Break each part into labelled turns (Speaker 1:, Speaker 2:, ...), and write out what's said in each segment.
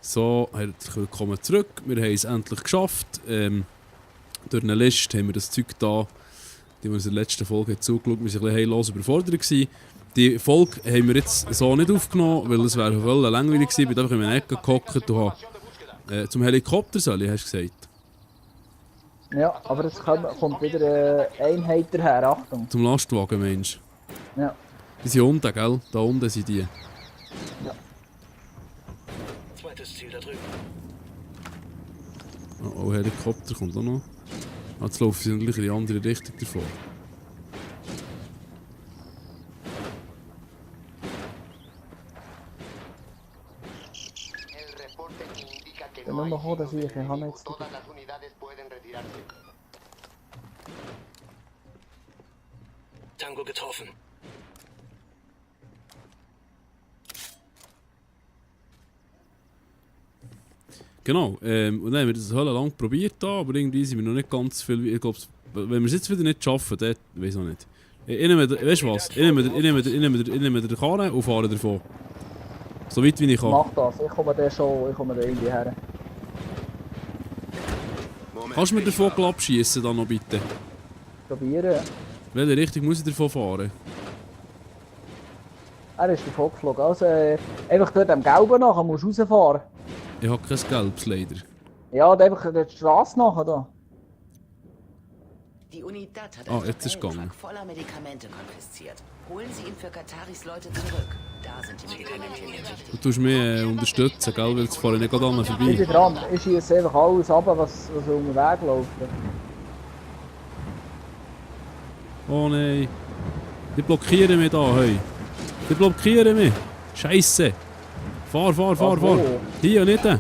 Speaker 1: So, willkommen zurück. Wir haben es endlich geschafft. Durch eine Liste haben wir das Zeug da, die wir uns in der letzten Folge zugeschaut haben. Wir waren ein bisschen heillos überfordert gewesen. Die Folge haben wir jetzt so nicht aufgenommen, weil es wäre voll langweilig gewesen. Ich bin einfach in einer Ecke gehockt und habe zum Helikopter soll ich, hast du gesagt?
Speaker 2: Ja, aber es kommt wieder eine Einheit daher, Achtung.
Speaker 1: Zum Lastwagen, Mensch.
Speaker 2: Ja.
Speaker 1: Die sind unten, gell? Da unten sind die.
Speaker 2: Ja.
Speaker 3: Zweites Ziel da drüben.
Speaker 1: Oh, Helikopter kommt auch noch. Jetzt laufen sie natürlich in die andere Richtung davon.
Speaker 2: Dann nur noch dass ich habe jetzt
Speaker 3: Tango getroffen.
Speaker 1: Genau, und dann haben wir das Hölle lang probiert, da, aber irgendwie sind wir noch nicht ganz viel. Ich glaube, wenn wir es jetzt wieder nicht schaffen, dann weiß ich noch nicht. Weißt du was? Ich nehme den Karren und fahre davon. So weit wie ich kann.
Speaker 2: Mach das, ich komme da irgendwie her.
Speaker 1: Kannst du mir davon abschießen dann noch bitte?
Speaker 2: Probieren.
Speaker 1: Welche Richtung muss ich davon fahren?
Speaker 2: Er ist davon geflogen. Also einfach dort am Gelben nachher musst du rausfahren.
Speaker 1: Ich habe kein Gelbs leider.
Speaker 2: Ja, und einfach die Straße nachher da.
Speaker 4: Die Unidad hat
Speaker 1: jetzt ist gegangen.
Speaker 4: Truck voller Medikamente konfisziert. Holen Sie ihn für Kataris Leute zurück. Da sind die Medikamente hinterlegt.
Speaker 1: Du tust mich unterstützen, gell? Weil jetzt fahre ich nicht gerade an
Speaker 2: Ich
Speaker 1: vorbei.
Speaker 2: bin dran. Ich schieße einfach alles ab, was unterwegs läuft.
Speaker 1: Oh nein. Die blockieren mich da, hey. Die blockieren mich. Scheisse. Fahr. Hier, nicht.
Speaker 2: Ja,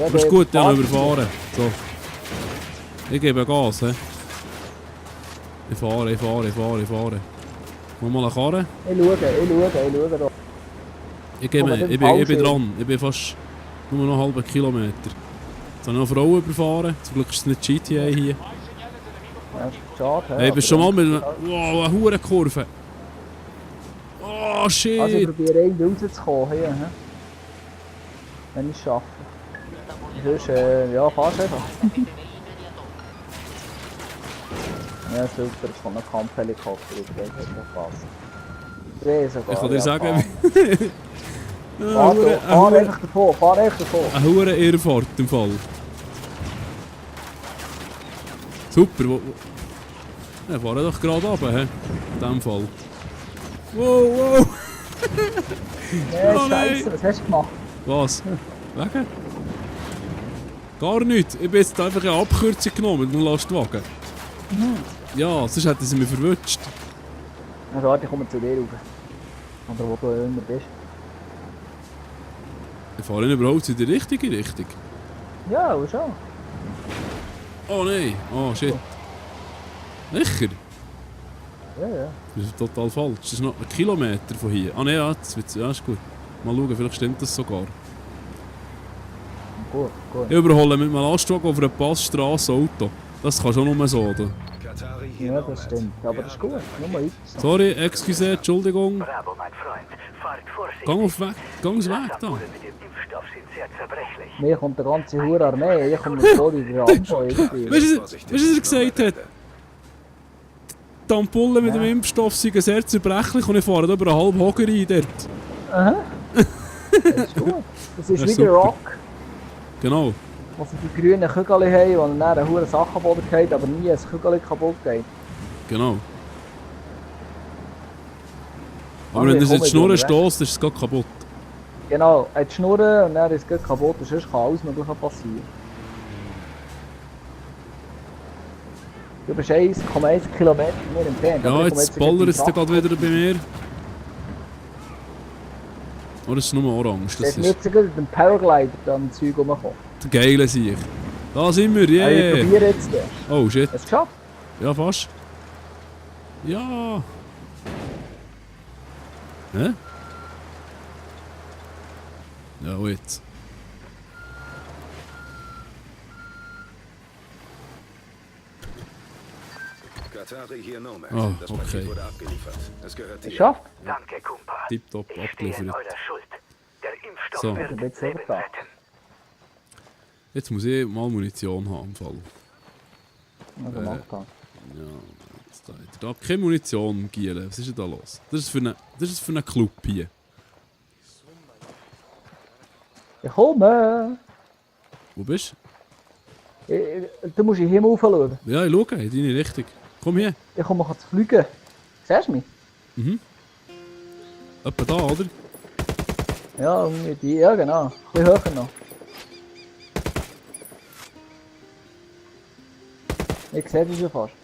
Speaker 1: Aber ist gut, ja, überfahren. So. Ich gebe Gas, he. Ich fahre. Mach mal eine Karre.
Speaker 2: Ich schaue da.
Speaker 1: Ich bin dran. Ich bin fast nur noch einen halben Kilometer. Jetzt habe ich noch Frauen überfahren. Zum Glück ist es nicht GTA hier.
Speaker 2: Ja, schade.
Speaker 1: Hey, ich bin schon mal mit einer... Wow, eine Hurenkurve. Oh, shit.
Speaker 2: Also ich probiere irgendwie rauszukommen hier. He? Wenn ich es schaffe. Sonst, ja, fahrst einfach. Ja, super, es kommt ein Kampfhelikopter, das geht nicht passen.
Speaker 1: Ich kann dir sagen...
Speaker 2: Fahr einfach davon.
Speaker 1: Eine hure Irrfahrt im Fall. Super, ja, fahren doch gerade runter, he? In dem Fall. Wow!
Speaker 2: Ja,
Speaker 1: Oh nein.
Speaker 2: Scheiße, was hast du gemacht?
Speaker 1: Was? Wegen? Gar nichts. Ich bin jetzt einfach eine Abkürzung genommen mit dem Lastwagen. Ja, sonst hätten sie mich verwünscht.
Speaker 2: Also warte, ich komme zu dir rauf. Oder wo du immer bist.
Speaker 1: Ich fahre nicht überhaupt in die richtige Richtung.
Speaker 2: Ja, und schon.
Speaker 1: Oh nein! Oh shit. Sicher?
Speaker 2: Ja.
Speaker 1: Das ist total falsch. Das ist noch ein Kilometer von hier. Ah nein, ja, das ist gut. Mal schauen, vielleicht stimmt das sogar.
Speaker 2: Gut.
Speaker 1: Ich überhole mit einem Lastwagen auf einer Passstrasse Auto. Das kann schon nur so, oder?
Speaker 2: Ja, das stimmt. Aber das ist gut. Nur mal so.
Speaker 1: Sorry, excuse, Entschuldigung.
Speaker 3: Bravo, mein Freund. Fahrt vorsichtig.
Speaker 1: Gang's weg da.
Speaker 3: Mit dem Impfstoff sind sehr zerbrechlich.
Speaker 2: Mir kommt eine ganze Hure Armee. Ich komme mir vor wie der Rambo irgendwie.
Speaker 1: Weißt du, was er gesagt hat? Die Ampullen mit dem Impfstoff sind sehr zerbrechlich und ich fahre da über einen halben Hocker rein dort.
Speaker 2: Aha. Das ist gut. Das ist
Speaker 1: Ja,
Speaker 2: wie
Speaker 1: super.
Speaker 2: der Rock,
Speaker 1: Genau.
Speaker 2: wo sie die grünen Kügel haben, wo dann eine hure Sache am Boden geht, aber nie ein Kügel kaputt geht.
Speaker 1: Genau. Aber wenn das jetzt Schnurren stößt, ist es gar kaputt.
Speaker 2: Genau, die Schnurren und dann ist es kaputt und sonst kann alles Mögliche passieren. Du bist 1,1 Kilometer von mir entfernt. aber
Speaker 1: Ja,
Speaker 2: ich komme
Speaker 1: jetzt ballert es
Speaker 2: gleich
Speaker 1: gerade wieder bei mir. Oder ist es nur orange?
Speaker 2: Der
Speaker 1: Das
Speaker 2: ist
Speaker 1: ist
Speaker 2: nicht so gut mit dem Powerglider da am Zeug rumgekommen.
Speaker 1: der geile Sieg. Da sind wir,
Speaker 2: Ich
Speaker 1: yeah!
Speaker 2: probiere jetzt.
Speaker 1: Oh shit.
Speaker 2: Hast du es geschafft?
Speaker 1: Ja, fast. Ja. Hä? Ja, und jetzt.
Speaker 5: Katari hier Nomad.
Speaker 1: Oh,
Speaker 5: Das
Speaker 1: okay.
Speaker 5: Paket wurde abgeliefert. Es gehört dir.
Speaker 2: Geschafft?
Speaker 3: Danke, Kumpel.
Speaker 1: Tipptopp
Speaker 3: Ich stehe in
Speaker 1: abgeliefert.
Speaker 3: eurer Schuld. Der Impfstoff
Speaker 1: So,
Speaker 2: Ich bin jetzt selber da.
Speaker 1: jetzt muss ich mal Munition haben im Fall.
Speaker 2: Also mach da.
Speaker 1: Ja, jetzt da hat er da keine Munition, Giele. Was ist denn da los? Das ist für einen Club hier.
Speaker 2: Ich komme!
Speaker 1: Wo bist
Speaker 2: Du musst hier mal schauen.
Speaker 1: du? Ja, ich schaue in deine Richtung. Komm hier.
Speaker 2: Ich komme zu fliegen. Siehst du mich?
Speaker 1: Etwa da, oder?
Speaker 2: Ja, ja genau. Ein bisschen höher noch. Ich sehe dich schon fast.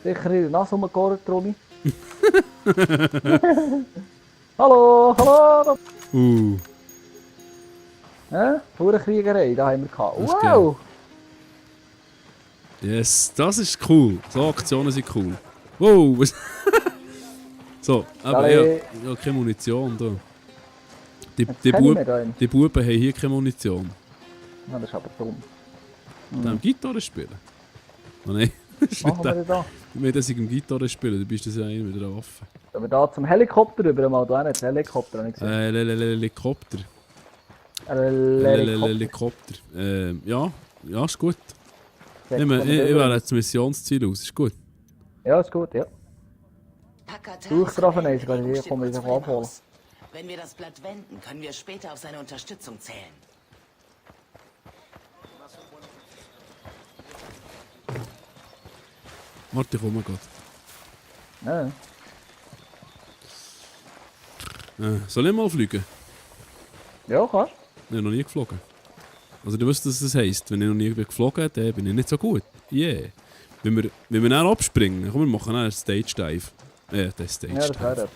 Speaker 2: Sicher in der Nase rumgekocht, Romy. Hallo, hallo! Hä? Bauernkriegerei, da haben wir gehabt.
Speaker 1: Das ist
Speaker 2: Wow!
Speaker 1: Yes, das ist cool. So Aktionen sind cool. Wow, was... So, aber
Speaker 2: Dale.
Speaker 1: ja, keine Munition da. Die
Speaker 2: Jetzt kenn ich mir da einen.
Speaker 1: Buben haben hier keine Munition.
Speaker 2: Ja, das ist aber dumm.
Speaker 1: Die haben Gitarre spielen. Oh nein, das ist
Speaker 2: Machen
Speaker 1: nicht
Speaker 2: wir
Speaker 1: der.
Speaker 2: da?
Speaker 1: Wenn das im Gitarre spielen, dann bist du das ja einer mit einer Waffe.
Speaker 2: Gehen wir da zum Helikopter rüber, mal da nicht. Helikopter habe ich gesehen.
Speaker 1: Helikopter.
Speaker 2: Helikopter.
Speaker 1: Helikopter. Ja, ist gut.
Speaker 2: Check,
Speaker 1: Ich
Speaker 2: kommen wir
Speaker 1: wähle
Speaker 2: rüber.
Speaker 1: jetzt das Missionsziel aus, ist gut.
Speaker 2: Ja, ist gut, ja.
Speaker 4: Hakataris
Speaker 2: Durchgetroffen
Speaker 4: Rebellen
Speaker 2: ist, weil
Speaker 4: Bewegung
Speaker 2: hier
Speaker 4: steht
Speaker 2: komme ich
Speaker 4: kurz
Speaker 2: doch
Speaker 4: vor dem
Speaker 2: abholen.
Speaker 4: Haus. Wenn wir das Blatt wenden, können wir später auf seine Unterstützung zählen.
Speaker 1: Warte, ich komme gerade.
Speaker 2: Ja,
Speaker 1: Soll ich mal fliegen?
Speaker 2: ja kannst.
Speaker 1: Ich habe noch nie geflogen. Also du weißt, was das heisst. Wenn ich noch nie geflogen bin, dann bin ich nicht so gut. Yeah. Wenn wir dann abspringen, komm, wir machen dann einen Stage Dive. Den Stage
Speaker 2: Ja, das
Speaker 1: Dive.
Speaker 2: wäre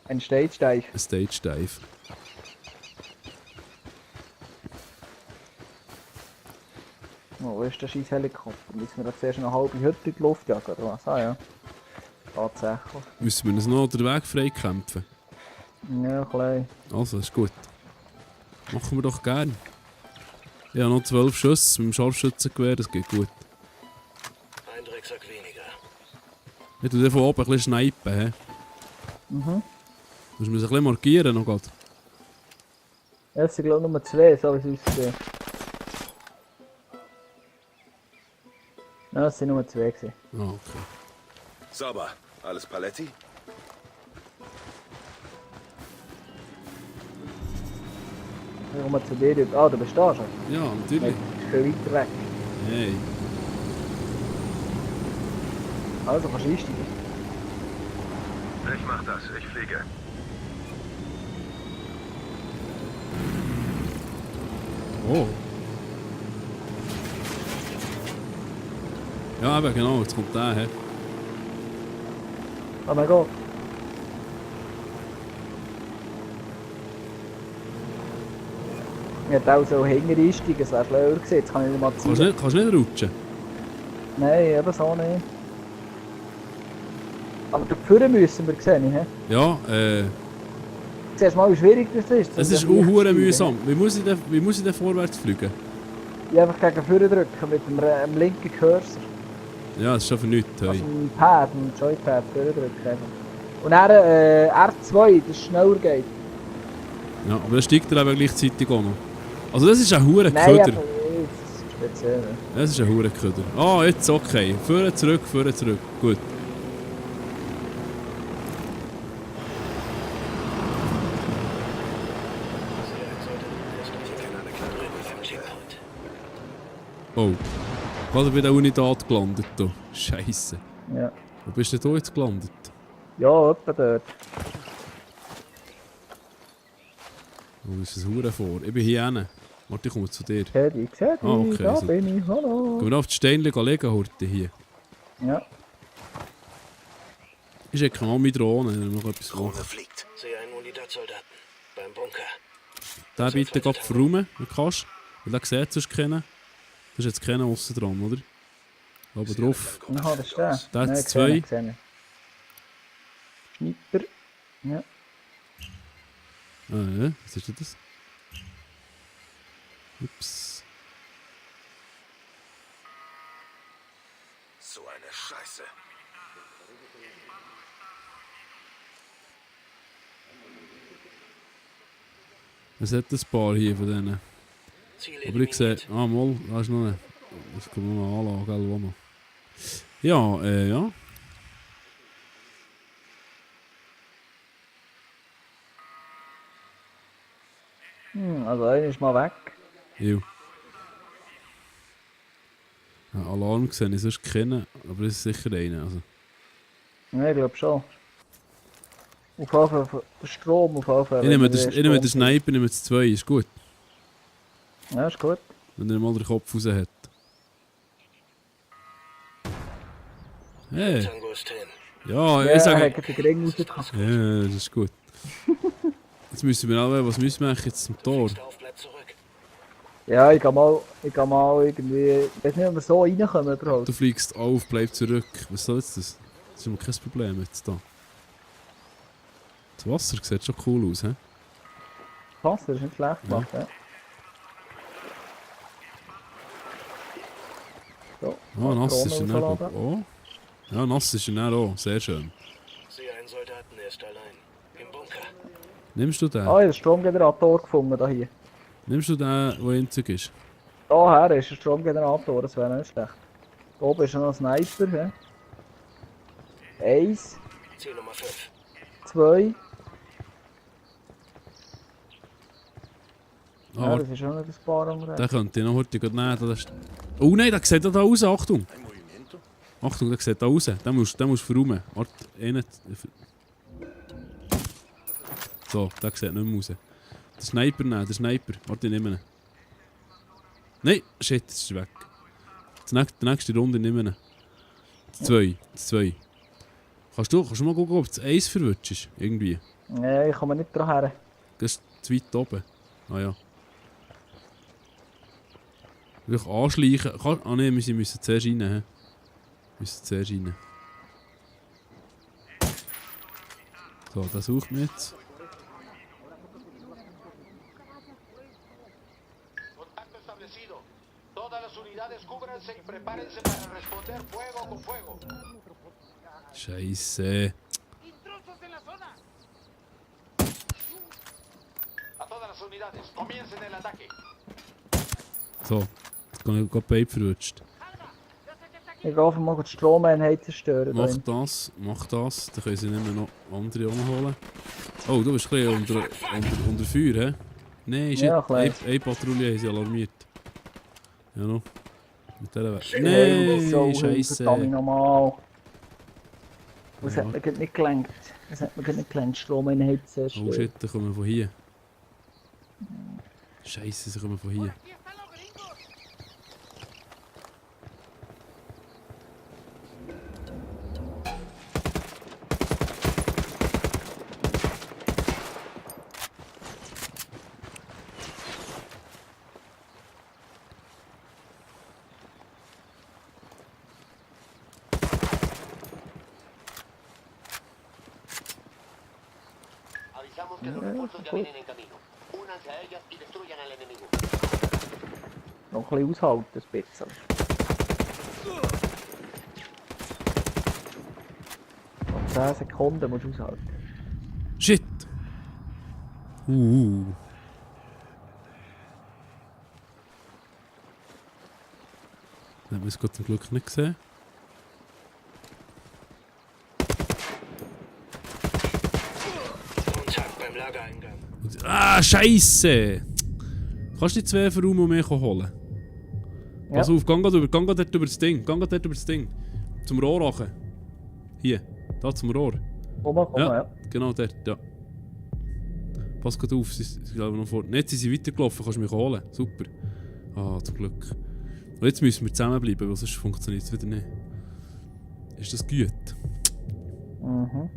Speaker 2: ein Stage Dive.
Speaker 1: Ein Stage Dive.
Speaker 2: Oh, wo ist der scheiß Helikopter? Müssen wir das zuerst eine halbe Hütte in die Luft jagen, oder was? Ah ja. Tatsächlich.
Speaker 1: Müssen wir uns noch den Weg freikämpfen?
Speaker 2: Ja, klein.
Speaker 1: Also, ist gut. Machen wir doch gern. Ich habe noch 12 Schüsse mit dem Scharfschützengewehr, das geht gut.
Speaker 3: Ein Drecksack weniger.
Speaker 1: Ich tue den von oben ein bisschen snipen. He? Muss man sich ein bisschen markieren noch grad.
Speaker 2: Ja, es sind glaube ich nur 2, so wie es aussieht. Ja, es sind nur 2 gewesen.
Speaker 1: Ah, okay.
Speaker 5: Sauber. Alles Paletti?
Speaker 2: Ich komme zu dir. Ah, du bist da schon.
Speaker 1: Ja, natürlich.
Speaker 2: Ich bin weiter weg.
Speaker 1: Hey.
Speaker 2: Also kannst du einsteigen.
Speaker 5: Ich mach das. Ich fliege.
Speaker 1: Oh. Ja, aber genau, jetzt kommt der. He?
Speaker 2: Oh mein Gott. Ich hätte auch so hinten einsteigen, das wäre schlauer gewesen. Jetzt kann ich nicht mal ziehen.
Speaker 1: Kannst du nicht rutschen?
Speaker 2: Nein, eben so nicht. Aber dafür müssen wir sehen, he?
Speaker 1: Ja,
Speaker 2: Siehst du mal, wie schwierig das ist?
Speaker 1: es ist auch mühsam. Wie muss ich denn vorwärts fliegen?
Speaker 2: Ich einfach gegen vorne drücken mit dem linken Cursor.
Speaker 1: Ja, das ist schon für nichts. Hey.
Speaker 2: Also ein Pad, ein Joypad vorne drücken einfach. Und dann R2, das schneller geht.
Speaker 1: Ja, aber dann steigt er eben gleichzeitig auch noch. Also das ist ein hure
Speaker 2: Nein,
Speaker 1: Köder.
Speaker 2: einfach nicht. Das ist speziell. Ne?
Speaker 1: Das ist ein hure Köder. Ah, jetzt okay. Vorne zurück. Gut.
Speaker 3: Checkpoint.
Speaker 1: Oh. Gerade bei der Unidad gelandet. Da. Scheisse.
Speaker 2: Ja.
Speaker 1: Wo bist denn du jetzt gelandet?
Speaker 2: Ja, etwa dort.
Speaker 1: Wo ist das hure vor? Ich bin hier hinten. Warte, ich komme zu dir.
Speaker 2: Ich sehe dich,
Speaker 1: Okay,
Speaker 2: da
Speaker 1: super.
Speaker 2: bin ich, hallo.
Speaker 1: Gehen wir auf die Steinchen legen heute hier.
Speaker 2: Ja.
Speaker 1: Ich schicke mal meine Drohne, wenn wir noch etwas
Speaker 3: Drohne
Speaker 1: machen.
Speaker 3: fliegt. Sehe einen Unidad-Soldaten. Beim Bunker.
Speaker 1: Den bitte gerade verräumen, wenn du kannst. Weil den sieht sonst keinen. Da ist jetzt keiner aussen dran, oder? Oben drauf.
Speaker 2: Aha, das ist der.
Speaker 1: Der
Speaker 2: Nein,
Speaker 1: hat zwei.
Speaker 2: gesehen. Schnipper. Ja.
Speaker 1: Ah ja, was ist denn das? Ups.
Speaker 5: So eine Scheiße.
Speaker 1: Es hat ein paar hier von denen.
Speaker 3: Ziel
Speaker 1: Aber ich sehe...
Speaker 3: eliminiert.
Speaker 1: Ah, mal, da ist noch eine... Es kommt noch eine Anlage, gell, wo noch. Ja, ja.
Speaker 2: Also einer ist mal weg.
Speaker 1: Jo. Ja, Alarm gesehen, ich sonst kennen, aber es ist sicher einer. Also.
Speaker 2: Ja, ich glaube schon. Auf jeden Fall der Strom, auf jeden Fall.
Speaker 1: Ich nehme
Speaker 2: wenn
Speaker 1: den
Speaker 2: der
Speaker 1: Sniper, nehme das 2, ist gut.
Speaker 2: Ja, ist gut.
Speaker 1: Wenn er mal den Kopf raus hat. Hey,
Speaker 3: Tango ist hin.
Speaker 1: ja,
Speaker 2: Ja,
Speaker 1: ich sage...
Speaker 2: hat den Ring rausgekommen.
Speaker 1: Ja, das ist gut. Jetzt müssen wir alle, was müssen wir eigentlich jetzt zum Tor?
Speaker 3: Stehst auf, bleib zurück.
Speaker 2: Ja, ich geh mal irgendwie... Ich weiß nicht, ob wir so reinkommen überhaupt.
Speaker 1: Du fliegst auf, bleib zurück. Was soll jetzt das? Das ist immer kein Problem jetzt da. Das Wasser sieht schon cool aus, hä?
Speaker 2: Passt, das ist nicht schlecht gemacht, ja. So,
Speaker 1: Ah, nass ist er
Speaker 2: Drohne
Speaker 1: dann
Speaker 2: rausladen.
Speaker 1: auch. Ja, nass ist er dann auch. Sehr schön.
Speaker 3: Sehe einen Soldaten, der ist allein. Im Bunker.
Speaker 1: Nimmst du den?
Speaker 2: Ah, ich habe einen Stromgenerator gefunden, da hier.
Speaker 1: Nimmst du den, der einzig ist?
Speaker 2: Daher ist ein Stromgenerator, das wäre nicht schlecht. Da oben ist noch ein Sniper, ja. 1,
Speaker 3: Ziel Nummer 5.
Speaker 2: 2.
Speaker 1: Ah,
Speaker 2: Ja,
Speaker 1: warte,
Speaker 2: das ist schon nicht ein paar am
Speaker 1: den könnte ich noch heute nehmen. Das ist... Oh nein, der sieht da raus, Achtung! Achtung, der sieht da raus. Den musst du verräumen. Warte, einen... So, der sieht nicht mehr raus. Der Sniper nehmen, der Sniper. Warte, ich nehme ihn. Nein, shit, jetzt ist er weg. Die nächste Runde nehmen wir. Das 2. Kannst du mal gucken, ob das 1 verwirrt ist? Irgendwie.
Speaker 2: Nee, ich komme nicht dran her.
Speaker 1: Das ist zu weit oben. Ah ja. Wirklich anschleichen. Ah ne, wir müssen zuerst rein. Wir müssen zuerst rein. So, das sucht mich jetzt.
Speaker 6: Contacto establecido. Todas las unidades cúbranse y prepárense para responder fuego con fuego.
Speaker 1: Scheiße.
Speaker 6: A todas las unidades, comiencen el ataque.
Speaker 1: So, jetzt kann ich gerade Babe verrutscht.
Speaker 2: Ich gehe einfach mal die Stromeinheit zerstören. da
Speaker 1: Mach das. Dann können sie nicht mehr noch andere holen. Oh, du bist ein bisschen unter Feuer, hä? Nein,
Speaker 2: Ja,
Speaker 1: shit.
Speaker 2: klein.
Speaker 1: Eine Patrouille haben sie alarmiert. Ja, noch. Mit dieser Weg.
Speaker 2: Nein,
Speaker 1: Nein, Scheiße.
Speaker 2: Verdammt nochmal. Das
Speaker 1: Ja.
Speaker 2: hat mir gerade nicht gelenkt. Das hat mir gerade nicht gelenkt, Stromeinheit zu zerstören.
Speaker 1: Oh shit, die kommen von hier. Scheiße, sie kommen von hier.
Speaker 6: Avisamos que los refuerzos ya vienen en camino. Únanse a ellas y destruyan al enemigo.
Speaker 2: Noch ein bisschen aushalten, das bisschen. Noch 10 Sekunden musst du aushalten.
Speaker 1: Shit! Das haben wir es Gott zum Glück nicht gesehen.
Speaker 3: Kontakt beim Lagereingang.
Speaker 1: Ah, Scheiße! Kannst du die 2 verräumen und mich holen?
Speaker 2: Ja.
Speaker 1: Pass auf, gang dort über das Ding. Gang dort über das Ding. Zum Rohr rachen. Hier, da zum Rohr.
Speaker 2: Komm, ja.
Speaker 1: Genau dort, ja. Pass gut auf, sie glaube noch vor. Jetzt sind sie weitergelaufen, kannst du mich holen. Super. Ah, zum Glück. Und jetzt müssen wir zusammenbleiben, weil sonst funktioniert es wieder nicht. Ist das gut?
Speaker 2: Mhm.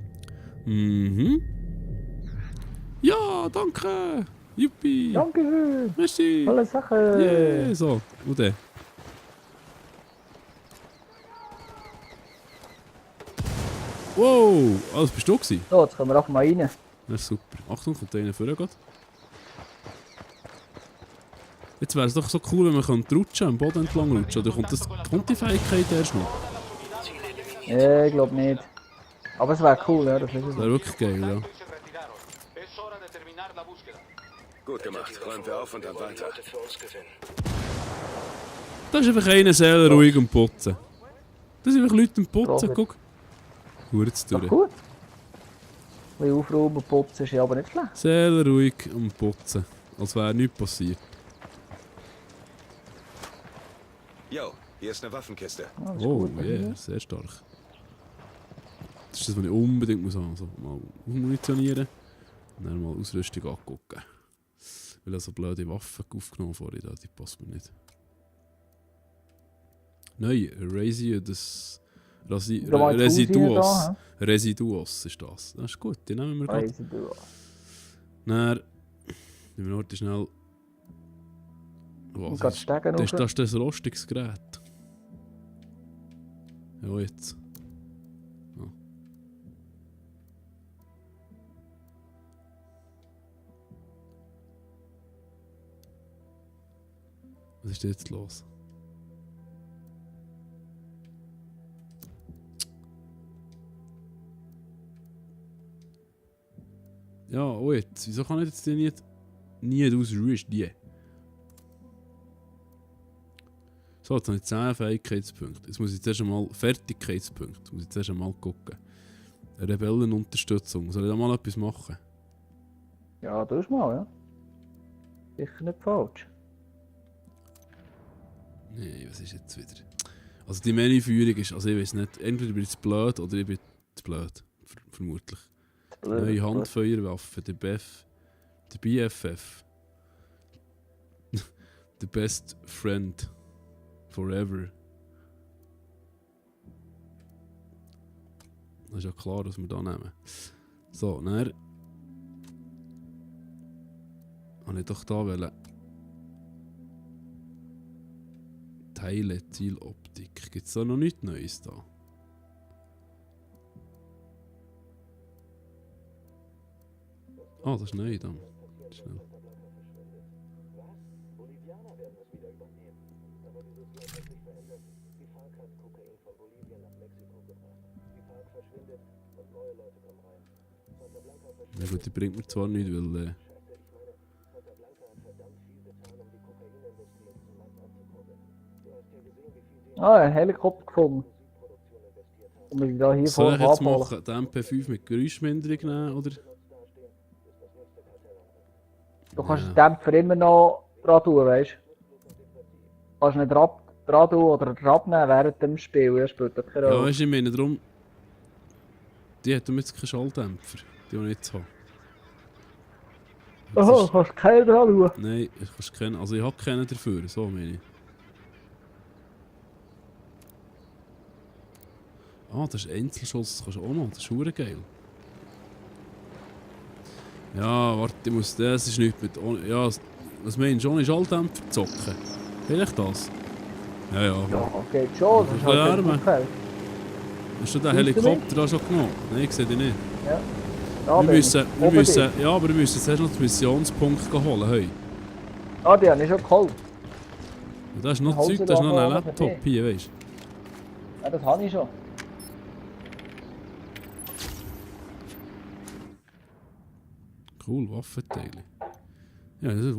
Speaker 1: Mhm. Ja, danke! Juppie!
Speaker 2: Dankeschön!
Speaker 1: Merci!
Speaker 2: Tolle Sache!
Speaker 1: Yeah, so, und dann? Wow! Ah, das bist du gewesen?
Speaker 2: So, jetzt können wir auch mal rein.
Speaker 1: Das ist super. Achtung, kommt einer vorne geht. Jetzt wäre es doch so cool, wenn man rutschen, am Boden entlang rutschen. Oder kommt die Fähigkeit erst noch?
Speaker 2: Ich glaube nicht. Aber es wäre cool, ja, das ist
Speaker 1: Das
Speaker 2: es.
Speaker 1: wäre wirklich geil, ja.
Speaker 6: Y se retiraron. Es hora de terminar la búsqueda.
Speaker 5: Gut gemacht. Räumen wir auf und dann
Speaker 3: Wir wollen
Speaker 5: weiter.
Speaker 3: Leute für uns gewinnen.
Speaker 1: Da ist einfach einer Seele ruhig am Putzen. Da sind einfach Leute am Putzen,
Speaker 2: Robert.
Speaker 1: guck. Hurz
Speaker 2: Doch
Speaker 1: durch.
Speaker 2: gut. Ein bisschen aufräumen und putzen ist ja aber nicht schlecht.
Speaker 1: Seele ruhig am Putzen. Als wäre nichts passiert.
Speaker 5: Yo, hier ist eine Waffenkiste.
Speaker 2: Ja, das ist
Speaker 1: Oh,
Speaker 2: gut.
Speaker 1: yeah, sehr stark. Das ist das, was ich unbedingt muss haben. Also mal munitionieren und dann mal Ausrüstung angucken. Weil ich so blöde Waffen aufgenommen vorhin, die passt mir nicht. Nein, Residuos.
Speaker 2: Da mal die Hausier
Speaker 1: Residuos.
Speaker 2: da,
Speaker 1: Residuos ist das. Das ist gut, die nehmen wir gerade.
Speaker 2: Residuos.
Speaker 1: Dann nehmen wir heute schnell.
Speaker 2: Und
Speaker 1: Was
Speaker 2: geht
Speaker 1: ist
Speaker 2: Stegen
Speaker 1: das?
Speaker 2: rauf.
Speaker 1: Das ist das rostiges Gerät. Ja, jetzt. Ja. Was ist jetzt los? Ja, oh jetzt. Wieso kann ich jetzt die nie ausrüsten? So, jetzt habe ich 10 Fähigkeitspunkte. Jetzt muss ich zuerst einmal Fertigkeitspunkte. Jetzt muss ich zuerst einmal gucken. Rebellenunterstützung. Soll ich da mal etwas machen?
Speaker 2: Ja, tust mal, ja. Sicher nicht falsch.
Speaker 1: Nee, was ist jetzt wieder? Also die Menüführung ist, also ich weiß nicht, entweder bin ich zu blöd oder ich bin zu blöd. Vermutlich. Neue Handfeuerwaffe, der BFF. The best friend forever. Das ist ja klar, was wir da nehmen. So, dann habe ich doch da wollen. Teile, Zieloptik. Gibt es da noch nichts Neues da? Ah, das ist neu dann. Schnell. Ja gut, die bringt mir zwar nicht, weil
Speaker 2: Ah, ein Helikopter gefunden. Und wir da hier
Speaker 1: soll
Speaker 2: vor
Speaker 1: ich jetzt
Speaker 2: abholen.
Speaker 1: machen, den MP5 mit Geräuschminderung nehmen, oder?
Speaker 2: Du kannst
Speaker 1: Ja.
Speaker 2: den Dämpfer immer noch dran tun, weißt du? Du kannst nicht dran tun oder dran nehmen während dem Spiel, ja, spielt das keine
Speaker 1: Ja,
Speaker 2: Rolle.
Speaker 1: weißt du, ich meine darum... Die hat jetzt keinen Schalldämpfer, die ich jetzt habe. Jetzt
Speaker 2: Aha,
Speaker 1: ist-
Speaker 2: kannst du keinen dran tun.
Speaker 1: Nein, ich kann's kennen. Also ich habe keinen dafür, so meine ich. Ah, das ist Einzelschuss, das kannst du auch noch, das ist verdammt geil. Ja, warte, ich muss, das ist nicht mit... Ja, was meinst du, ohne Schalldämpfer zocken? Vielleicht das? Ja, ja.
Speaker 2: Ja, geht schon, das ist halt
Speaker 1: Lärm.
Speaker 2: nicht okay.
Speaker 1: Hast du den
Speaker 2: Siehst du
Speaker 1: Helikopter da schon genommen? Nein, ich sehe dich nicht.
Speaker 2: Ja,
Speaker 1: Wir
Speaker 2: bin
Speaker 1: müssen,
Speaker 2: ich.
Speaker 1: wir
Speaker 2: Oben
Speaker 1: müssen,
Speaker 2: dich.
Speaker 1: ja, aber wir müssen zuerst noch den Missionspunkt holen. Hey.
Speaker 2: Ah, die habe ich schon geholt.
Speaker 1: Und da ist noch
Speaker 2: Hause
Speaker 1: Zeug, da ist noch ein
Speaker 2: da
Speaker 1: Laptop
Speaker 2: vorne
Speaker 1: hier, weißt
Speaker 2: Ja, das habe ich schon.
Speaker 1: du? Cool, Waffenteile. Ja, das sind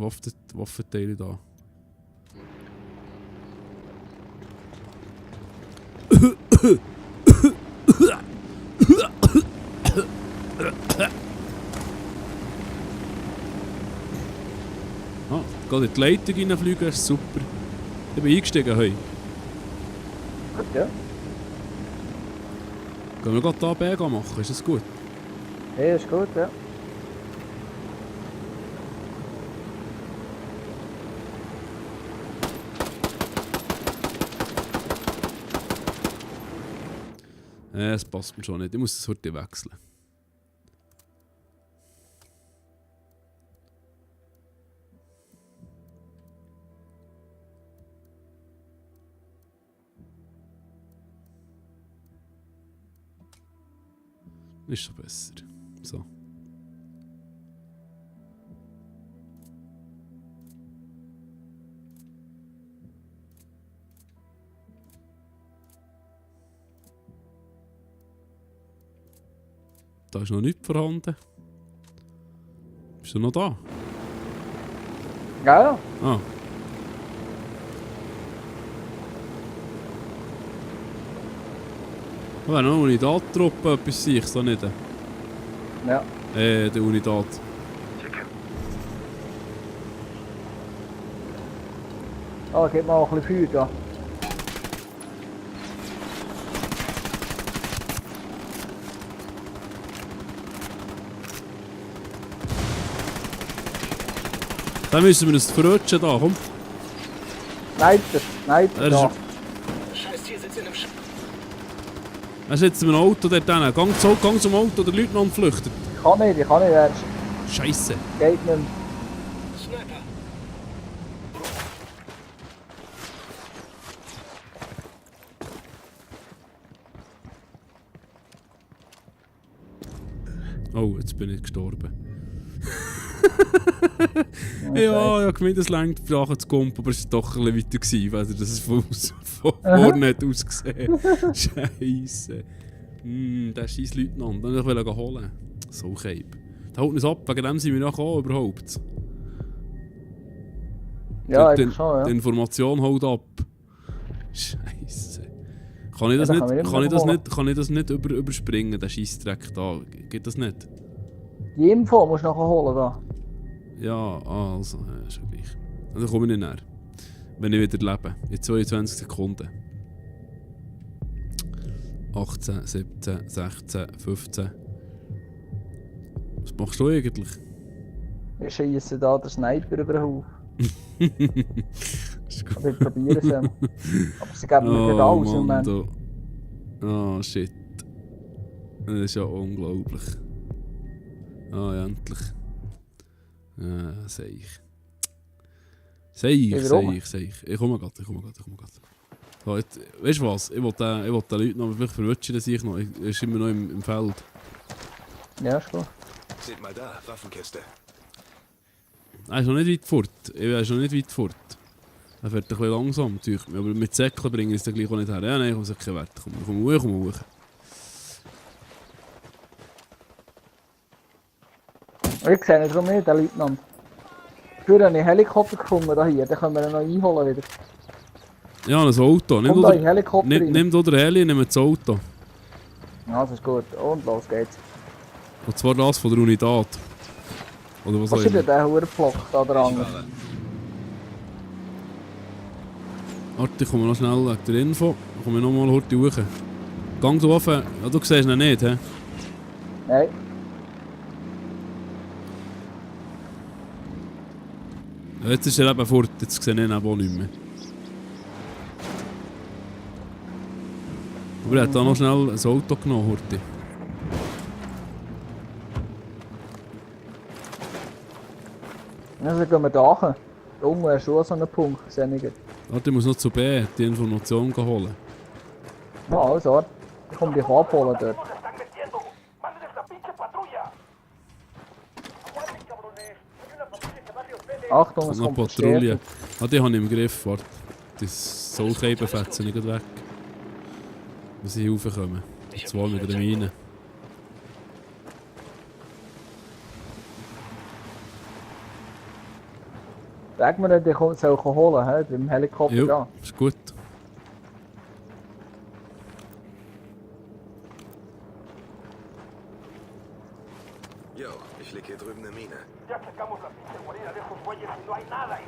Speaker 1: Waffenteile da. Ah, geht in die Leitung reinfliegen, das ist super. Ich bin eingestiegen, hey.
Speaker 2: Gut, ja.
Speaker 1: Können wir gerade da ABG machen, ist das gut?
Speaker 2: Hey, ist gut, ja.
Speaker 1: Es passt mir schon nicht, ich muss das heute wechseln. Ist schon besser. So. Da ist noch nichts vorhanden. Bist du noch da?
Speaker 2: Ja, ja.
Speaker 1: Ah. Wenn noch eine Unidat-Truppe etwas sehe ich so nicht.
Speaker 2: Ja.
Speaker 1: Der Unidat.
Speaker 2: Ah, gib mal auch ein bisschen Feuer da.
Speaker 1: Dann müssen wir uns verrutschen da, komm.
Speaker 2: Sniper, Sniper
Speaker 1: Er
Speaker 2: da.
Speaker 1: ist,
Speaker 3: Scheiß Tier sitzt in einem
Speaker 1: er ist jetzt im Auto dort hinten. Gang zum Auto, der Leutnant flüchtet.
Speaker 2: Ich kann nicht, er
Speaker 1: Scheisse.
Speaker 2: geht nicht mehr.
Speaker 3: Sniper.
Speaker 1: Oh, jetzt bin ich gestorben. Ja, ich gemeint, es längt für nachher zu kommen, aber es war doch ein bisschen weiter gewesen, weil das es von vorne hat ausgesehen. Scheisse. Der scheiß Leutnant, den wollte ich holen. So Keib. Da holt uns ab, wegen dem sind wir noch gekommen, überhaupt.
Speaker 2: Ja,
Speaker 1: Die
Speaker 2: eigentlich schon,
Speaker 1: Die
Speaker 2: ja.
Speaker 1: Information haut ab. Scheisse. Kann ich das,
Speaker 2: Ja,
Speaker 1: nicht,
Speaker 2: dann kann
Speaker 1: kann
Speaker 2: ich
Speaker 1: ich das
Speaker 2: holen.
Speaker 1: nicht, kann ich das nicht überspringen, den Scheissdreck da? Geht das nicht?
Speaker 2: Die Info musst du nachher holen da.
Speaker 1: Ja, also, ist schon gleich. Dann komme ich nicht näher. Wenn ich wieder lebe. In 22 Sekunden. 18, 17, 16, 15. Was machst du eigentlich?
Speaker 2: Ich scheisse da den Sniper über den Haufen.
Speaker 1: Ist gut.
Speaker 2: Aber ich probiere es. Aber sie geben mir nicht alles im
Speaker 1: Mann,
Speaker 2: Moment.
Speaker 1: Oh shit. Das ist ja unglaublich. Ah, ja, endlich. Seich. Seich. Ich komme grad. So, jetzt, weißt du was? Ich will den Leuten vielleicht verwutschen, dass ich noch. Er ist immer noch im Feld.
Speaker 2: Ja, ist gut.
Speaker 5: Seht mal da, Waffenkiste.
Speaker 1: Er ist noch nicht weit fort. Er fährt ein bisschen langsam, tue mir. Aber mit Säckeln bringen es dann gleich auch nicht her. Ja, nein, ich komme sicher wert. Komm hoch.
Speaker 2: Ich sehe nicht, warum nicht, der Leutnant. Früher habe ich einen Helikopter gefunden da hier, den können wir noch einholen wieder.
Speaker 1: Ja, ein Auto.
Speaker 2: Komm da in den Helikopter rein.
Speaker 1: Nimm da den Heli, nimm das Auto.
Speaker 2: Ja, das ist gut. Und los geht's.
Speaker 1: Und zwar das von der Unidat. Oder was auch
Speaker 2: Was ist denn
Speaker 1: immer.
Speaker 2: der Hurenpflock da dran?
Speaker 1: Warte, ich komme noch schnell wegen der Info. Ich komme noch mal heute hoch. Gang so offen. Ja, du siehst ihn nicht, hä?
Speaker 2: Nein.
Speaker 1: Ja, jetzt ist er eben fort. Jetzt sehe ich ihn eben auch nicht mehr. Aber er hat da noch schnell ein Auto genommen, Horti.
Speaker 2: Also gehen wir da hin. Da unten ist schon so ein Punkt, sehe ich.
Speaker 1: Warte, ich muss noch zu B die Information holen.
Speaker 2: Ja, also, warte. Ich komme dich abholen dort. Achtung, es
Speaker 1: Kommt noch
Speaker 2: kommt
Speaker 1: Patrouille.
Speaker 2: Verstärkung.
Speaker 1: Ah, die habe ich im Griff. Warte. Das Soulcable fetzen nicht weg. Wenn sie raufkommen. Und zwar mit einer Mine.
Speaker 2: Sag mir, der soll ich holen, he? Beim Helikopter
Speaker 1: Jo,
Speaker 2: da.
Speaker 1: ist gut.
Speaker 5: Yo, ich leg hier drüben eine Mine.
Speaker 6: Ya sacamos la pinche guarida de esos güeyes y no hay nada ahí.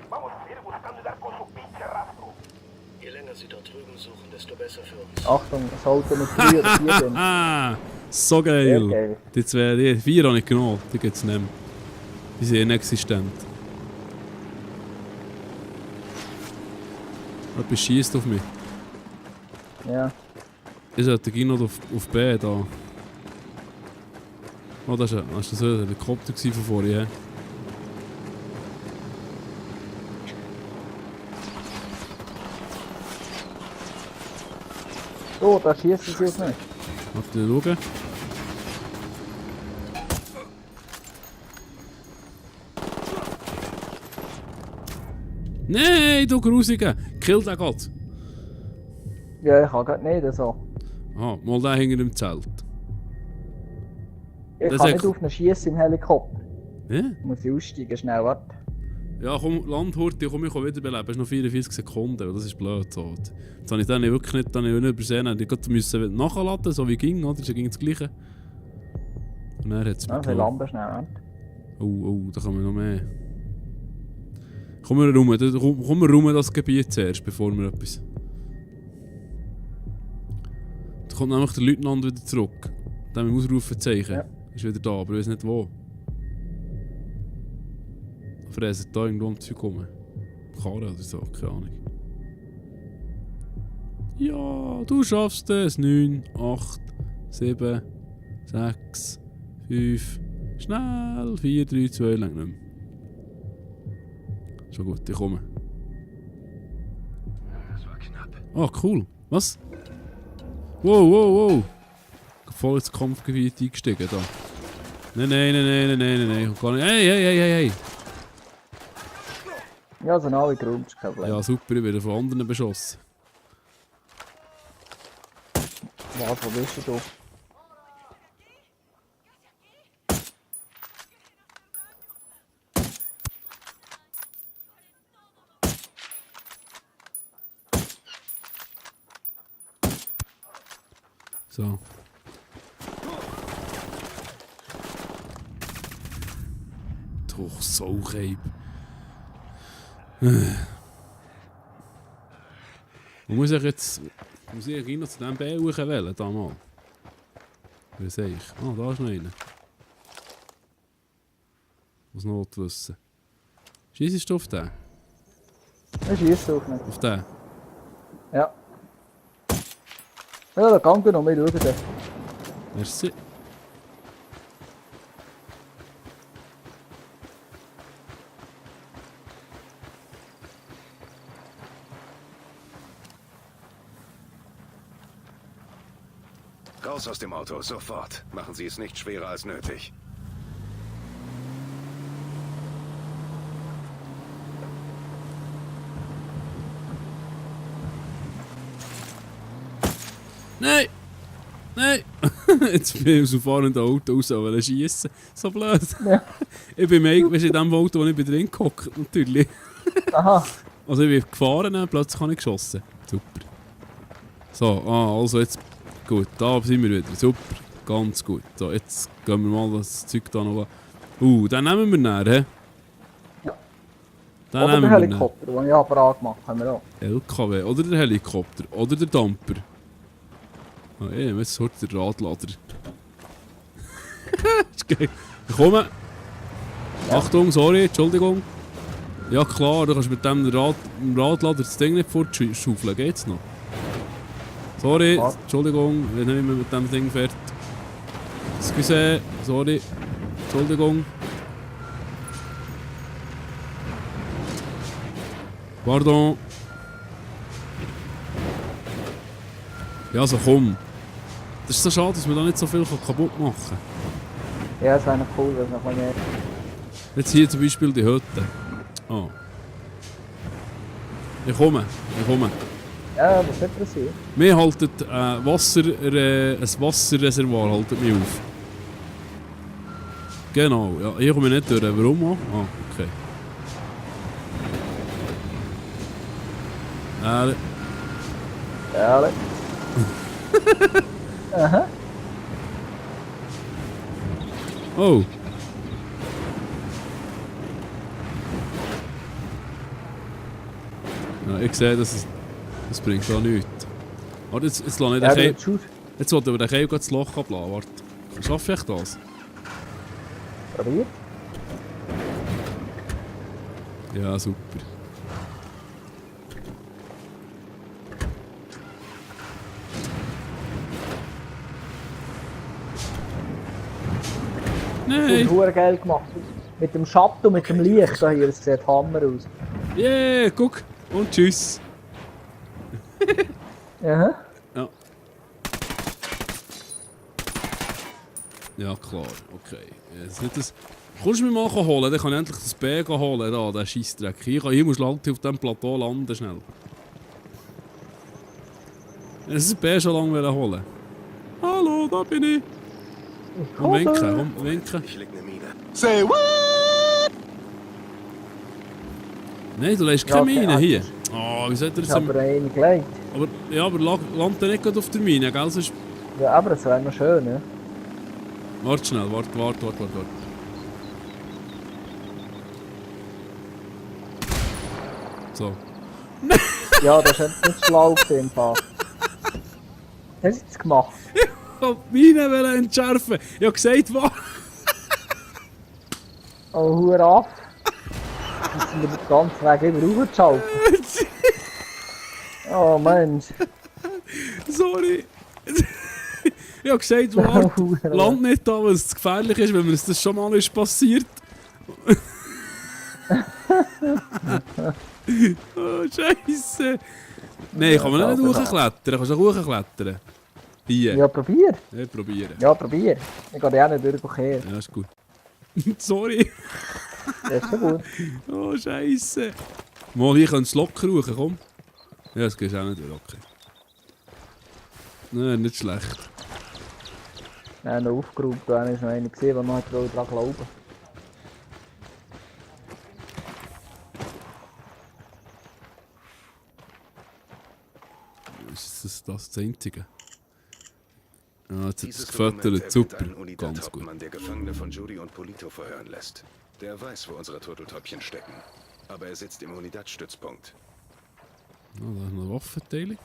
Speaker 6: Vamos a seguir buscando y dar con su pinche rastro.
Speaker 3: Je länger sie dort drüben suchen, desto besser für uns.
Speaker 2: Achtung, das Auto mit 3 oder 4 drin.
Speaker 1: Ah, so
Speaker 2: Sehr
Speaker 1: geil.
Speaker 2: geil.
Speaker 1: Die 4 habe ich genommen. Die gibt es nicht mehr. Die sind inexistent. Etwas schießt auf mich.
Speaker 2: Ja.
Speaker 1: Ich sollte gehen noch auf B da. Oh, das war ein Helikopter von vorhin. He?
Speaker 2: So, da schießen sie auf mich.
Speaker 1: Warte, schauen. Nein, du Grusige! Kill den Gott!
Speaker 2: Ja, ich kann grad nicht so.
Speaker 1: Ah, mal der hinter dem Zelt.
Speaker 2: Ich
Speaker 1: Das
Speaker 2: kann
Speaker 1: ist
Speaker 2: nicht
Speaker 1: echt-
Speaker 2: auf einen schießen im Helikopter.
Speaker 1: Ja?
Speaker 2: Muss ich aussteigen, schnell, warte.
Speaker 1: Ja, komm, Landhurti, komm, ich kann wiederbeleben. Es ist noch 44 Sekunden, das ist blöd. So. Jetzt habe ich dann wirklich nicht übersehen. Ich musste nachladen, so wie ging, oder? Das ging das Gleiche. Und dann hat es
Speaker 2: Ja, wir landen schnell.
Speaker 1: Oh, da kommen noch mehr. Komm wir rum das Gebiet zuerst, bevor wir etwas... Da kommt nämlich der Leutnant wieder zurück. Der mit dem Ausrufezeichen.
Speaker 2: Ja.
Speaker 1: Ist wieder da, aber ich weiß nicht wo. Fräsen da irgendwo am Zeug rum. Karre oder so, keine Ahnung. Ja, du schaffst es. 9, 8, 7, 6, 5. Schnell. 4, 3, 2, lang nicht mehr. Schon gut, ich komme.
Speaker 5: Das war knapp.
Speaker 1: Ah, cool. Was? Wow. Voll ins Kampfgebiet eingestiegen da. Nein. Gar nicht. Hey.
Speaker 2: Ja, sind alle geräumt, ist kein Problem.
Speaker 1: Ja, super, ich werde von anderen beschossen.
Speaker 2: Warte, wo bist du?
Speaker 1: So. Doch, Saucheib. Muss ich jetzt... Muss ich noch zu diesem Bär wählen, da mal? Wie sehe ich? Ah, da ist noch einer. Was noch wissen? Schießt du auf den?
Speaker 2: Ich schieße auch nicht.
Speaker 1: Auf den?
Speaker 2: Ja. Ja, da kann ich noch mehr schauen.
Speaker 1: Merci.
Speaker 5: Raus aus dem Auto, sofort. Machen Sie es nicht schwerer als nötig.
Speaker 1: Nein! Jetzt bin ich aus dem fahrenden Auto raus und schiessen. So blöd.
Speaker 2: Ja.
Speaker 1: Ich bin in dem Auto, wo ich drin gehockt, natürlich.
Speaker 2: Aha.
Speaker 1: Also ich bin gefahren, plötzlich habe ich geschossen. Super. So, also jetzt... Gut, da sind wir wieder. Super, ganz gut. So, jetzt gehen wir mal das Zeug da noch an. Den nehmen wir näher, hä?
Speaker 2: Ja.
Speaker 1: Den
Speaker 2: Oder
Speaker 1: nehmen
Speaker 2: der
Speaker 1: wir
Speaker 2: Helikopter, den ich aber angemacht habe, haben wir auch.
Speaker 1: LKW, oder der Helikopter, oder der Dumper. Ah, jetzt hört der Radlader. Ist geil. Ich komme. Ja. Achtung, sorry, Entschuldigung. Ja klar, du kannst mit dem Radlader das Ding nicht fortschaufeln, geht's noch? Sorry,
Speaker 2: Was?
Speaker 1: Entschuldigung, wir sind nicht mehr mit dem Ding fertig. Excuse, sorry, Entschuldigung. Pardon. Ja, also komm. Das ist so schade, dass man da nicht so viel kaputt machen kann.
Speaker 2: Ja, es wäre noch cool, wenn es noch mehr...
Speaker 1: Jetzt hier zum Beispiel die Hütte. Ah. Ich komme.
Speaker 2: Ja, das wird passieren.
Speaker 1: Wir halten ein Wasserreservoir haltet mich auf. Genau, ja, hier komme ich nicht durch. Warum auch? Ah, okay.
Speaker 2: Ja, aha.
Speaker 1: Oh. Ja, ich sehe, das bringt da nichts. Warte, jetzt lasse ich den Keim. Jetzt wollte ich den Keim das Loch ablassen. Warte. Schaffe ich das?
Speaker 2: Probiert.
Speaker 1: Ja, super. Nein!
Speaker 2: Du hast geil gemacht. Mit dem Schatten und mit dem Licht da hier. Es sieht Hammer aus.
Speaker 1: Yeah, guck! Und tschüss!
Speaker 2: Aha.
Speaker 1: Ja. Ja, klar, okay. Jetzt nicht das... Kommst du mich mal holen? Dann kann ich endlich das B holen, da, den Scheissdreck. Hier musst du auf diesem Plateau landen, schnell. Ich das B schon lange holen. Hallo, da bin ich. Komm, winken.
Speaker 5: Ich leg ne Mine.
Speaker 6: Say what?
Speaker 1: Nein, du lässt
Speaker 2: Ja,
Speaker 1: keine
Speaker 2: okay,
Speaker 1: Mine
Speaker 2: also-
Speaker 1: hier. Oh, wie sollte er
Speaker 2: Ich
Speaker 1: jetzt...
Speaker 2: habe eine gelegt.
Speaker 1: Aber land er nicht gerade auf der Mine, gell? Sonst...
Speaker 2: Ja, aber das wäre noch schön, ne?
Speaker 1: Warte schnell, warte. So.
Speaker 2: Ja, das ist jetzt nicht schlau gewesen im Fall. Was hast du jetzt gemacht?
Speaker 1: Ich wollte die Mine entschärfen. Ich habe gesagt, was?
Speaker 2: Oh, Hut ab. Jetzt sind wir den ganzen Weg immer raufgeschaltet. Oh Mensch.
Speaker 1: Sorry. Ich habe gesagt, warte, land nicht da, weil es zu gefährlich ist, wenn mir das schon mal ist passiert. Oh, Scheisse. Nein, kann man nicht hochklettern. Kannst du hochklettern? Hier.
Speaker 2: Ja, probier.
Speaker 1: Ja, probieren.
Speaker 2: Ja, probier. Ich gehe ja nicht durchgehen.
Speaker 1: Ja, ist gut. Sorry.
Speaker 2: Das ist schon gut.
Speaker 1: Oh, Scheisse. Mal, hier kannst du locker raus, komm. Ja, das geht auch nicht locker. Nein, nicht schlecht.
Speaker 2: Ja, noch aufgeräumt, da ist noch einer gesehen, der noch daran glauben.
Speaker 1: Ist das Einzige? Ja, jetzt hat es
Speaker 5: Dieses
Speaker 1: gefüttert,
Speaker 5: Dokument
Speaker 1: super.
Speaker 5: erwähnt einen
Speaker 1: Ganz gut.
Speaker 5: Unidat-Hauptmann, der Gefangene von Judy und Polito verhören lässt. Der weiß, wo unsere Turteltäubchen stecken. Aber er sitzt im Unidat-Stützpunkt.
Speaker 1: Ah, da ist noch eine Waffenteilung.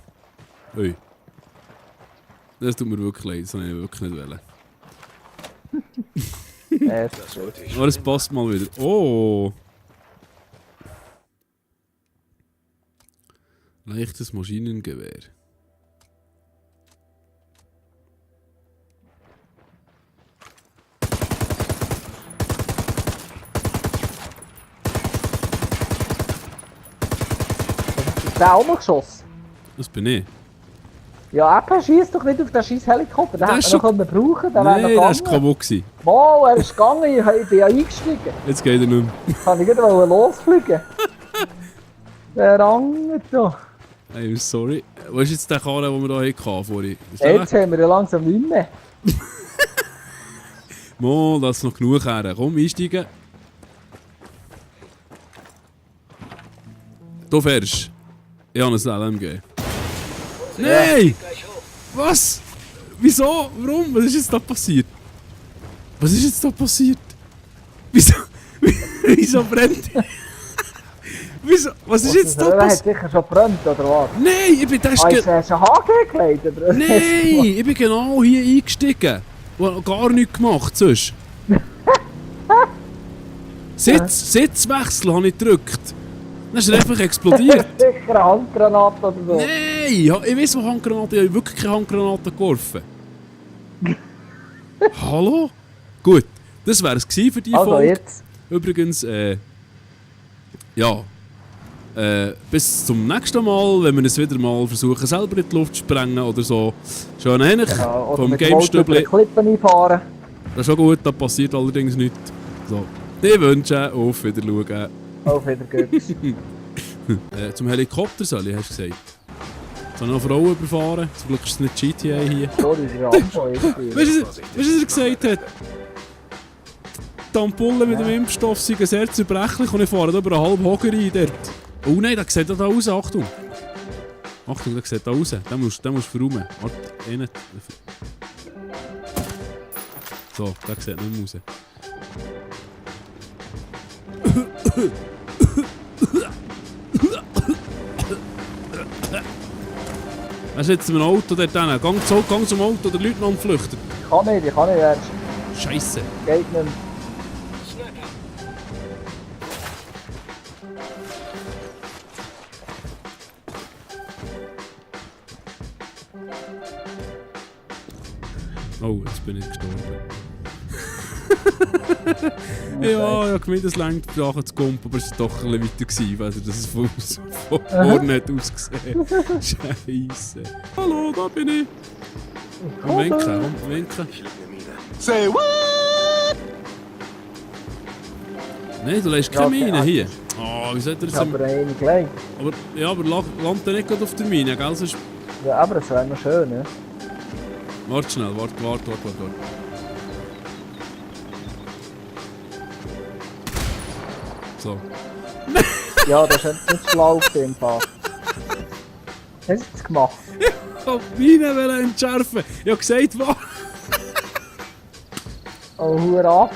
Speaker 1: Ui. Das tut mir wirklich leid, das wollte ich wirklich nicht wollen.
Speaker 5: Das wollte ich
Speaker 1: Aber es passt mal wieder. Oh! Leichtes Maschinengewehr.
Speaker 2: Ist der auch noch geschossen?
Speaker 1: Das bin ich.
Speaker 2: Ja, eben, schießt doch nicht auf den scheiß Helikopter. Den
Speaker 1: Der
Speaker 2: hätte
Speaker 1: ist
Speaker 2: man noch brauchen können, der wäre
Speaker 1: Nein,
Speaker 2: noch
Speaker 1: der war
Speaker 2: gegangen.
Speaker 1: kaputt gewesen.
Speaker 2: Mal, er ist gegangen, ich bin ja eingestiegen.
Speaker 1: Jetzt geht er nicht mehr.
Speaker 2: Kann ich gerade losfliegen. Der rangt da.
Speaker 1: Hey, sorry. Wo ist jetzt der Karren, den wir hier hatten vorhin? Ist der
Speaker 2: Jetzt
Speaker 1: weg?
Speaker 2: haben wir ja langsam nicht mehr.
Speaker 1: Mal, das ist noch genug her. Komm, einsteigen. Du fährst. Ich habe ein LMG. Nein!
Speaker 3: Gleich hoch.
Speaker 1: Was? Wieso? Warum? Was ist jetzt da passiert? Was ist jetzt da passiert? Wieso? Wieso brennt? Wieso? Was ist jetzt da
Speaker 2: Der hat
Speaker 1: passiert?
Speaker 2: sicher schon gebrannt, oder was?
Speaker 1: Nein, ich bin da
Speaker 2: Ah, ist ein HG gelegt, oder?
Speaker 1: Nein, ich bin genau hier eingestiegen. Und gar nichts gemacht sonst. Sitzwechsel habe ich gedrückt. Dann ist er einfach explodiert.
Speaker 2: Sicher eine Handgranate oder so.
Speaker 1: Nein, ja, ich weiß, wo Handgranaten. Ich habe wirklich keine Handgranaten geworfen. Hallo? Gut, das wäre es gewesen für die
Speaker 2: Also
Speaker 1: Folge.
Speaker 2: jetzt.
Speaker 1: Übrigens, bis zum nächsten Mal, wenn wir es wieder mal versuchen, selber in die Luft zu sprengen oder so. Schön ähnlich
Speaker 2: Ja, oder
Speaker 1: vom
Speaker 2: mit dem Auto über die
Speaker 1: Gamestübli.
Speaker 2: Klippen einfahren.
Speaker 1: Das ist schon gut, da passiert allerdings nichts. So, ich wünsche auf Wiedersehen.
Speaker 2: Auf Wiedergötz.
Speaker 1: Zum Helikopter soll ich, hast du gesagt. Soll noch Frauen überfahren? Zum Glück ist es nicht GTA hier.
Speaker 2: Sorry, der Rambo irgendwie.
Speaker 1: Weißt du, was er gesagt hat? Die Ampullen mit dem Impfstoff sind sehr zerbrechlich und ich fahre da über einen halben Hocker rein dort. Oh nein, der sieht da raus, Achtung! Achtung, der sieht da raus. Den musst du verräumen. Warte, einen. So, der sieht nicht mehr raus. Er ist jetzt in einem Auto dort hin. Gang zum Auto, der Leutnant flüchtet.
Speaker 2: Ich kann nicht, ernst.
Speaker 1: Scheisse.
Speaker 2: Geht nicht mehr.
Speaker 3: Sniper.
Speaker 1: Oh, jetzt bin ich gestorben. Ja, ich habe gemeint, es längt nachher zu kommen, aber es war doch ein bisschen weiter gewesen, weil das von vorne hat ausgesehen. Scheisse. Hallo, da bin ich. Komm, winken, komm, winken.
Speaker 5: Ich leg eine Mine.
Speaker 6: Say what?
Speaker 1: Nein, du lässt keine
Speaker 2: Ja, okay,
Speaker 1: Mine
Speaker 2: also.
Speaker 1: hier. Oh, wie sollte er
Speaker 2: Ich
Speaker 1: jetzt...
Speaker 2: habe eine gelegt.
Speaker 1: Aber land er nicht gerade auf der Mine, gell? Sonst...
Speaker 2: Ja, aber das wäre noch schön, ne?
Speaker 1: Warte schnell, warte. So. so.
Speaker 2: Ja, das ist nicht schlau auf dem Fall. Was hast du jetzt gemacht?
Speaker 1: Ich wollte Mine entschärfen. Ich habe gesagt, was?
Speaker 2: Oh, hör ab.